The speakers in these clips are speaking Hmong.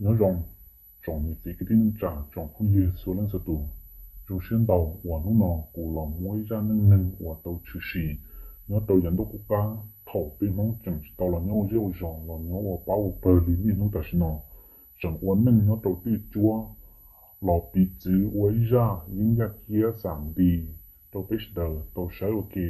Nyob zoo tsoom niam txiv kwv tij neej tsa, tsoom phooj ywg txhua leej txhua tus. Zoo siab ntau uas hnub no kuv los muab ib zaj neej neeg uas tau tshwm sim nyob rau yav ntuj qub qab thaum peb Hmoob tseem tsis tau los nyob ua zej ua zos los nyob ua pab ua pawg li niaj hnub tam sim no, tseem ua neej nyob rau twj cuab los piv txwv ua ib zaj yeeb yaj thiab xam nti rau peb sawv daws tau saib ua ke.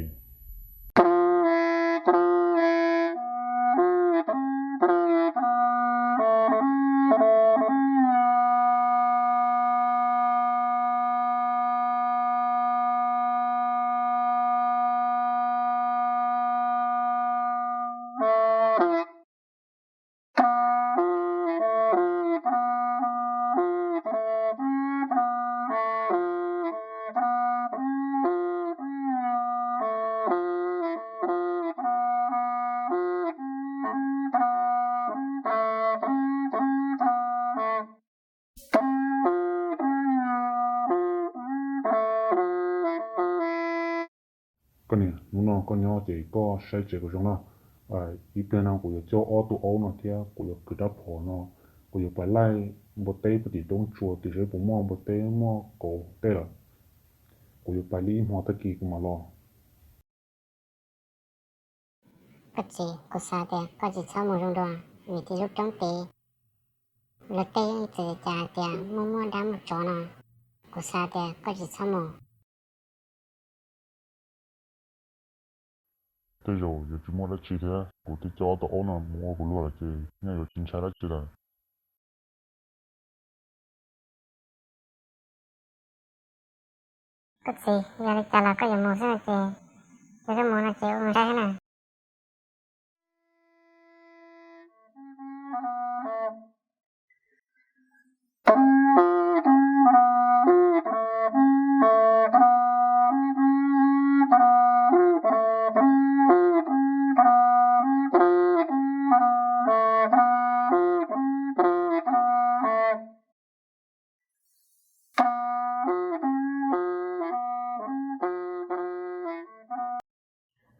Koj niam, hnub no koj nyob ces koj saib tsev kom zoo no. Ib pliag no kuv yuav coj ob tug aub no thiab kuv yuav kwv rab phom no, kuv yuav pais laij npua teb puag tim roob tsua tim saib puas muaj npua teb muaj kauv tej lawm. Kuv yuav pais li ib hmo tag kis kuv mam los. Koj txiv, kuv xav tias koj tsis txhob mus zoo dua, vim tias lub roob tid luag tej txawm cas hais tias muaj muaj dab muaj tsov no, kuv xav tias koj tsis txhob mus. Tej zaum yuav tsis muaj dab tsi thiab, kuv twb coj ob tug aub no mus ua kuv luag lawm ces nyaj yuav tsis ntshai dab tsi lawm. Koj txiv, yog li cas los koj yuav mus xwb no ces, yog koj mus no ces ua mus saib xwb na.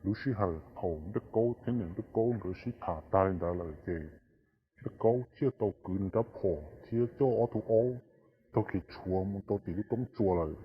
Lub sij hawm thaum Dej Kaub thiab niam Dej Kaub nkawd sib tham tag li ntawd lawm ces Dej Kaub thiaj tau kwv nws rab phom thiab coj ob tug aub taug kev tshuav mus rau tim lub roob tsua lawm.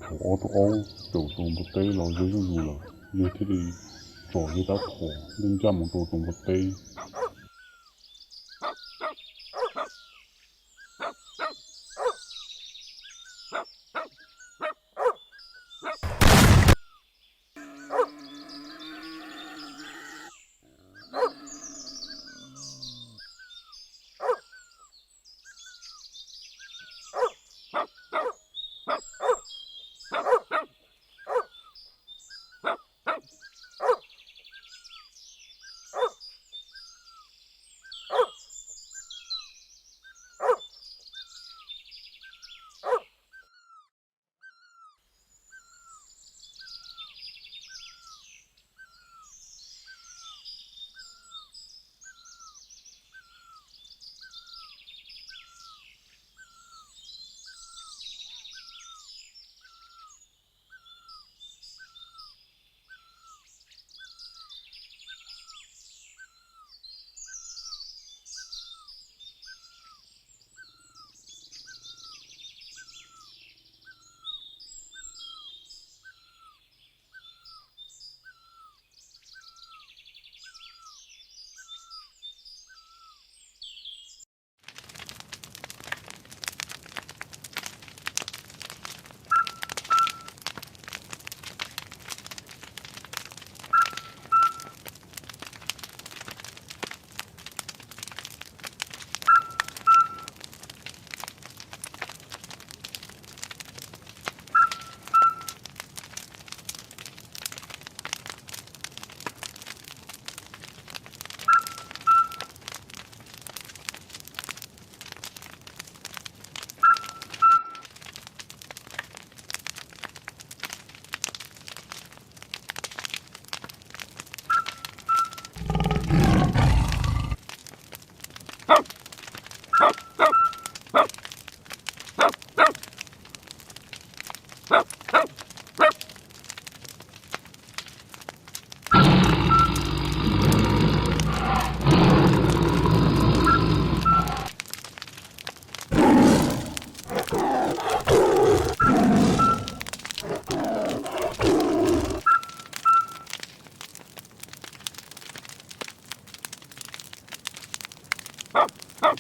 Thaum ob tug aub caum tus npua teb los ze zuj zus lawm, yawg thiaj li tsom yawg tab thuam ncaj ncaj mus rau tus npua teb.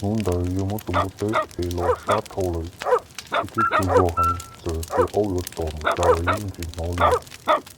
Hnub ntawd yawg muab tus npua teb ev los sab dhau lawm, thiab tsis tshua yog heev, txawm tias aub yuav tom mus cas los yeej tsis hnov li.